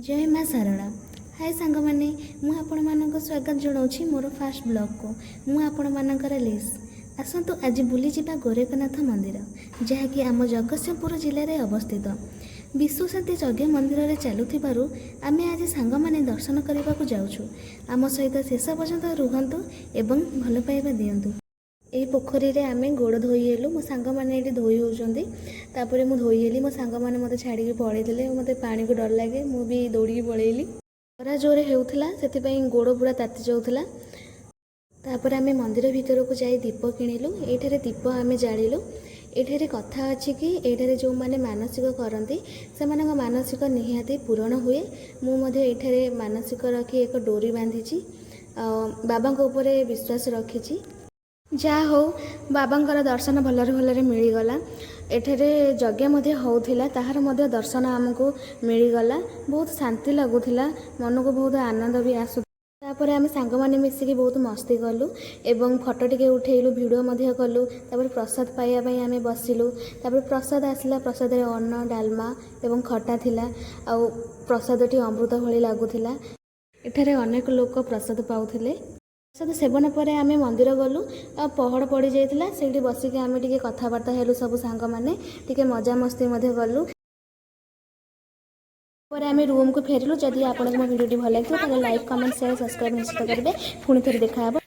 ଜୟ ମା ଶାରଳା। ହାଏ ସାଙ୍ଗମାନେ, ମୁଁ ଆପଣମାନଙ୍କୁ ସ୍ୱାଗତ ଜଣାଉଛି ମୋର ଫାଷ୍ଟ ବ୍ଲଗ୍କୁ। ମୁଁ ଆପଣମାନଙ୍କର ଲିସ୍। ଆସନ୍ତୁ, ଆଜି ବୁଲିଯିବା ଗୋରେଖନାଥ ମନ୍ଦିର, ଯାହାକି ଆମ ଜଗତସିଂହପୁର ଜିଲ୍ଲାରେ ଅବସ୍ଥିତ। ବିଶ୍ୱଶାନ୍ତି ଯଜ୍ଞ ମନ୍ଦିରରେ ଚାଲୁଥିବାରୁ ଆମେ ଆଜି ସାଙ୍ଗମାନେ ଦର୍ଶନ କରିବାକୁ ଯାଉଛୁ। ଆମ ସହିତ ଶେଷ ପର୍ଯ୍ୟନ୍ତ ରୁହନ୍ତୁ ଏବଂ ଭଲ ପାଇବା ଦିଅନ୍ତୁ। ଏହି ପୋଖରୀରେ ଆମେ ଗୋଡ଼ ଧୋଇ ହେଲୁ। ମୋ ସାଙ୍ଗମାନେ ଏଇଠି ଧୋଇ ହେଉଛନ୍ତି। ତାପରେ ମୁଁ ଧୋଇ ହେଲି। ମୋ ସାଙ୍ଗମାନେ ମୋତେ ଛାଡ଼ିକି ପଳେଇଥିଲେ। ମୋତେ ପାଣିକୁ ଡର ଲାଗେ। ମୁଁ ବି ଦୌଡ଼ିକି ପଳେଇଲି। ଖରା ଜୋରେ ହେଉଥିଲା, ସେଥିପାଇଁ ଗୋଡ଼ ପୁରା ତାତି ଯାଉଥିଲା। ତାପରେ ଆମେ ମନ୍ଦିର ଭିତରକୁ ଯାଇ ଦୀପ କିଣିଲୁ। ଏଇଠାରେ ଦୀପ ଆମେ ଜାଳିଲୁ। ଏଠାରେ କଥା ଅଛି କି ଏଇଠାରେ ଯେଉଁମାନେ ମାନସିକ କରନ୍ତି, ସେମାନଙ୍କ ମାନସିକ ନିହାତି ପୂରଣ ହୁଏ। ମୁଁ ମଧ୍ୟ ଏଇଠାରେ ମାନସିକ ରଖି ଏକ ଡୋରି ବାନ୍ଧିଛି ଆଉ ବାବାଙ୍କ ଉପରେ ବିଶ୍ୱାସ ରଖିଛି। ଯାହା ହଉ, ବାବାଙ୍କର ଦର୍ଶନ ଭଲରେ ଭଲରେ ମିଳିଗଲା। ଏଠାରେ ଯଜ୍ଞ ମଧ୍ୟ ହେଉଥିଲା, ତାହାର ମଧ୍ୟ ଦର୍ଶନ ଆମକୁ ମିଳିଗଲା। ବହୁତ ଶାନ୍ତି ଲାଗୁଥିଲା, ମନକୁ ବହୁତ ଆନନ୍ଦ ବି ଆସୁ। ତାପରେ ଆମେ ସାଙ୍ଗମାନେ ମିଶିକି ବହୁତ ମସ୍ତି କଲୁ ଏବଂ ଫଟୋ ଟିକେ ଉଠେଇଲୁ, ଭିଡ଼ିଓ ମଧ୍ୟ କଲୁ। ତାପରେ ପ୍ରସାଦ ପାଇବା ପାଇଁ ଆମେ ବସିଲୁ। ତାପରେ ପ୍ରସାଦ ଆସିଲା। ପ୍ରସାଦରେ ଅନ୍ନ, ଡାଲମା ଏବଂ ଖଟା ଥିଲା ଆଉ ପ୍ରସାଦଟି ଅମୃତ ଭଳି ଲାଗୁଥିଲା। ଏଠାରେ ଅନେକ ଲୋକ ପ୍ରସାଦ ପାଉଥିଲେ। ପ୍ରସାଦ ସେବନ ପରେ ଆମେ ମନ୍ଦିର ଗଲୁ ଆଉ ପହଡ଼ ପଡ଼ିଯାଇଥିଲା। ସେଇଠି ବସିକି ଆମେ ଟିକେ କଥାବାର୍ତ୍ତା ହେଲୁ। ସବୁ ସାଙ୍ଗମାନେ ଟିକେ ମଜାମସ୍ତି ମଧ୍ୟ କଲୁ। ପରେ ଆମେ ରୁମ୍କୁ ଫେରିଲୁ। ଯଦି ଆପଣଙ୍କୁ ମୋ ଭିଡ଼ିଓଟି ଭଲ ଲାଗିଥିବ, ତାହେଲେ ଲାଇକ୍, କମେଣ୍ଟ, ସେୟାର, ସବସ୍କ୍ରାଇବ୍ ନିଶ୍ଚିତ କରିବେ। ପୁଣି ଥରେ ଦେଖା ହେବ।